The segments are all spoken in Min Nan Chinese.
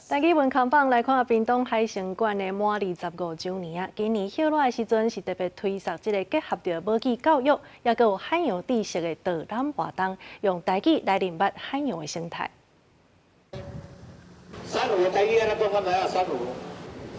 台語文康榜來看，屏東海生館的滿25週年啊！今年歇熱的時陣是特別推出這個結合著母語教育，也閣有海洋知識的導覽活動，用台語來認捌海洋的生態。珊瑚台語按怎講？敢知影珊瑚？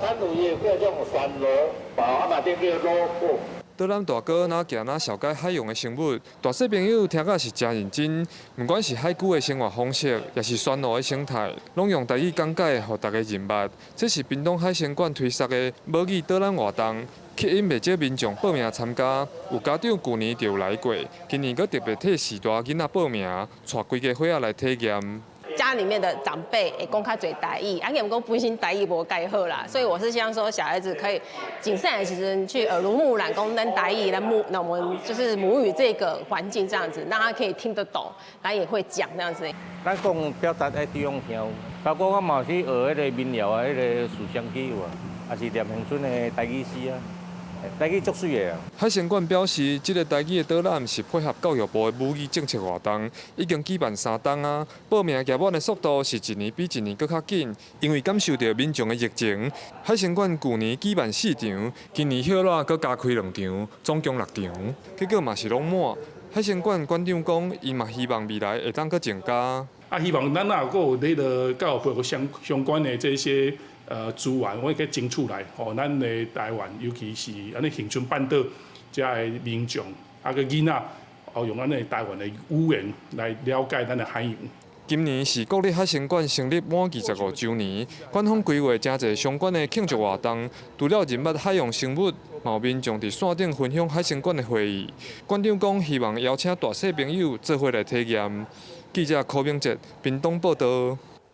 珊瑚伊會叫做旋螺，啊嘛叫做螺菵。導覽大哥若行若紹介海洋的生物，大細朋友聽甲是誠認真。毋管是海龜的生活方式，抑是旋螺的生態，攏用台語講解，予大家認捌。這是屏東海生館推出的母語導覽活動，吸引袂少民眾報名參加。有家長舊年就有來過，今年閣特別替序大囡仔報名，帶規家伙仔來體驗。家裡面的長輩會講較濟台語，啊，毋過本身台語無蓋好啦，所以我是希望說小孩子可以謹慎的時陣去耳濡目染，講咱台語，咱母，那我們就是母語這個環境這樣子，讓他可以聽得懂，他也會講這樣子。咱講表達愛對方聽，包括我嘛去學彼个民謠啊，彼个四聲曲有啊，也是念恆春的台語詩啊。台語足媠的啊！海生館表示，這个台語的導覽是配合教育部的母語政策活動，已經舉辦三冬啊。報名額滿的速度是一年比一年閣較緊，因為感受著民眾的熱情。海生館舊年舉辦四場，今年歇熱閣加開兩場，總共六場，結果嘛是攏滿。海生館館長講，伊嘛希望未來會當閣增加。啊，希望咱若閣有彼个教育部相關的這些資源，我去爭取來，予咱的台灣，尤其是按呢恆春半島遮的民眾，啊閣囡仔，哦用咱的台灣的語言來了解咱的海洋。今年是國立海生館成立滿25週年，館方規劃誠濟相關的慶祝活動，除了認捌海洋生物，嘛有民眾佇線頂分享海生館的回憶。館長講，希望邀請大細朋友做伙來體驗。記者柯明哲，屏東報導。